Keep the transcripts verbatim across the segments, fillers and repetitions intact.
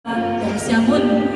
Dong Siam Un.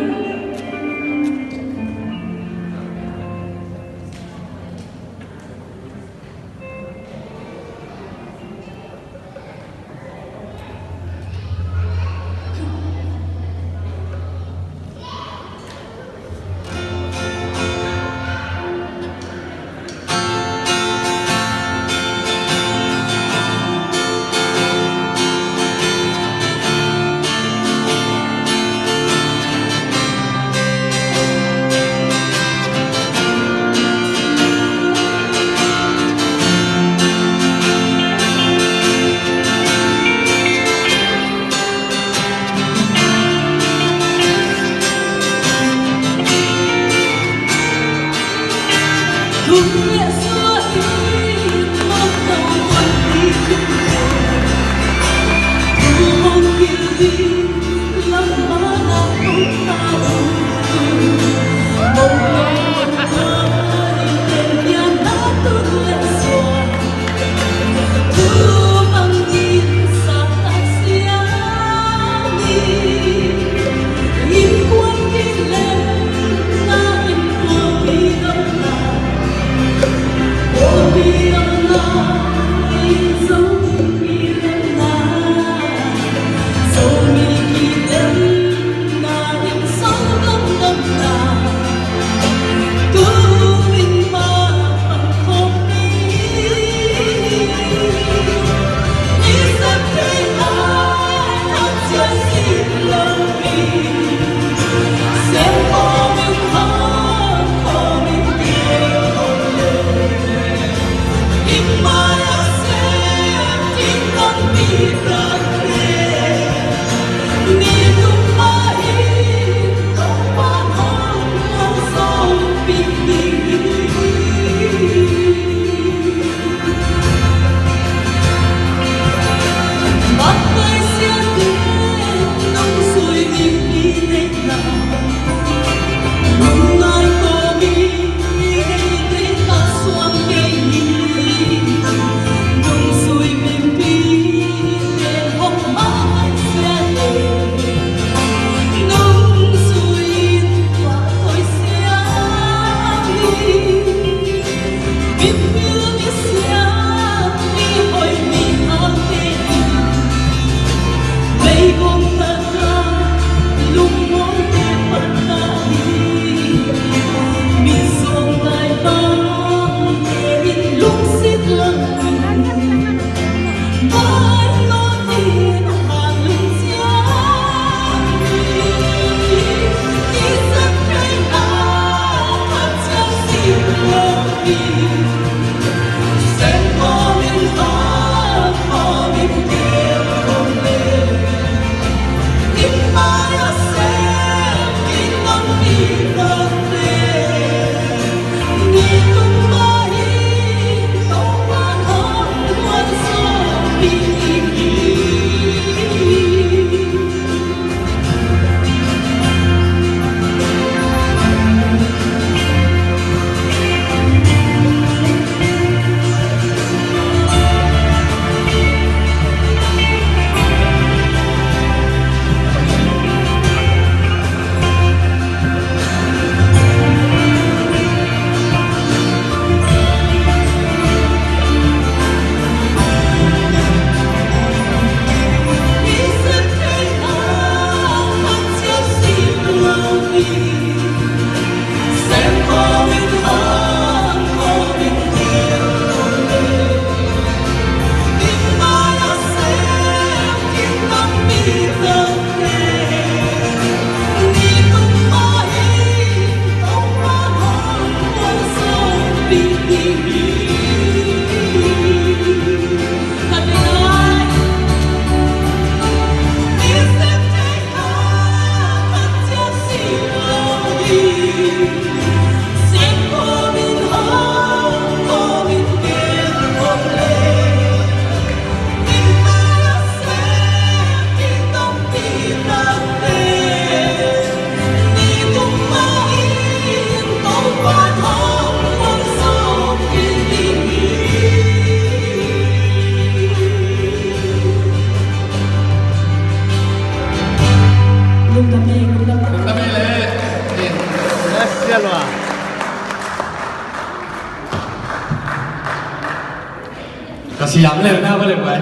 Ka siam le na ba le bai.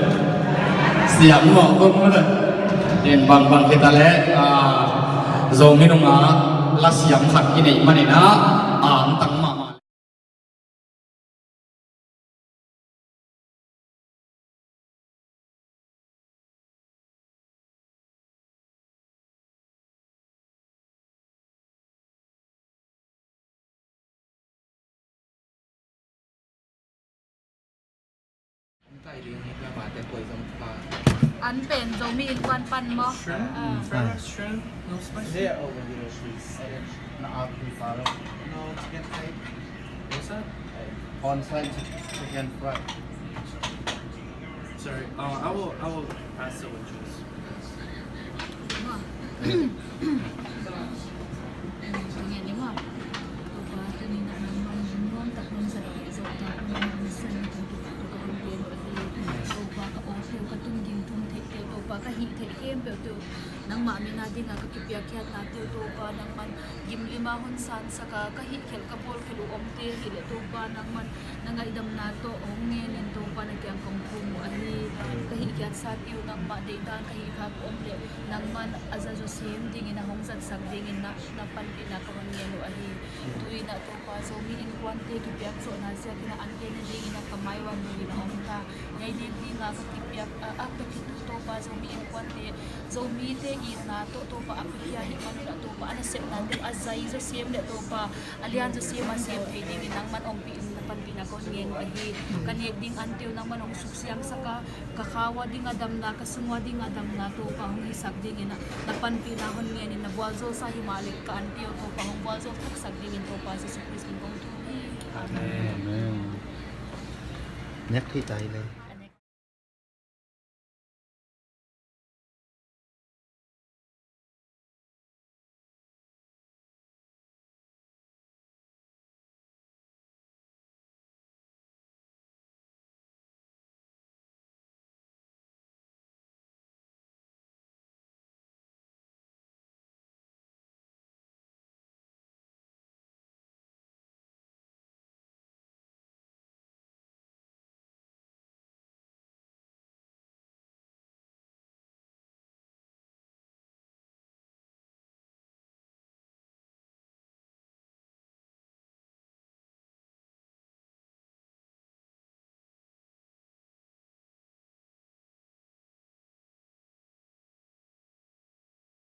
Siam mawh kong mawh le. In bangbang kita le, ah, Zomi nung a la siam khat i neih manin ah, a ang tang mahmah. An pen Zomi Innkuan pan maw? Shrimp? Ah. Fried shrimp? No spicy? There over here, please. No chicken fried? What's that? Corn fried chicken fried. Sorry, uh, I will, I will pass the waitress. Ka ngen ni maw? Topa, tuni-in ah nangman nuam tak nang sa ding zo tak nang sa ni kan tu ka tu ka hong pia lo a hi. Topa, ka aw teu, ka tun ging tum theih teu, Topa, ka hih theih khempeuh teu nangmah min a ding a ka kipiakkhiatna teu, Topa, nangman gimlim a hong sansak a, ka hih khelh ka bawl khelh uh omte hi leh Topa, nangman na ngaihdamna tawh hong ngen in Topa, na kiang kong thum uh a hi. Ka hih khiatsa teu nangmah deih dan ka hih kha ka om leh nangman a za zaw sem dingin a hong zatsak dingin na, na panpihna ka hong ngen uh a hi. Tu-in ah Topa, Zomi Innkuante kipiak zawhna ziakin ah an tei nadingin ah ka maivan dingin a om ta. Nei ding ding a ka kipiak, a, a ka kitu Topa, Zomi Innkuante, Zomite itna tawh Topa a piakhia ahih manin ah Topa a nasepna tawh a zai zaw sem leh Topa a lian zaw sem a sem thei dingin nangman ompih in na panpihna ka hong ngen uh a hi. Ka nek ding an teu nangman hong suksiangsak a, ka khau a ding a damna, ka sung a ding a damna Topa hong hisak dingin ah na panpihna hong ngen in, na gualzawhsa hi mah leh ka an teu Topa hong gualzawh thaksak dingin Topa Jesu Khrist min kong thum hi. Amen. Amen. Nek thei tai le.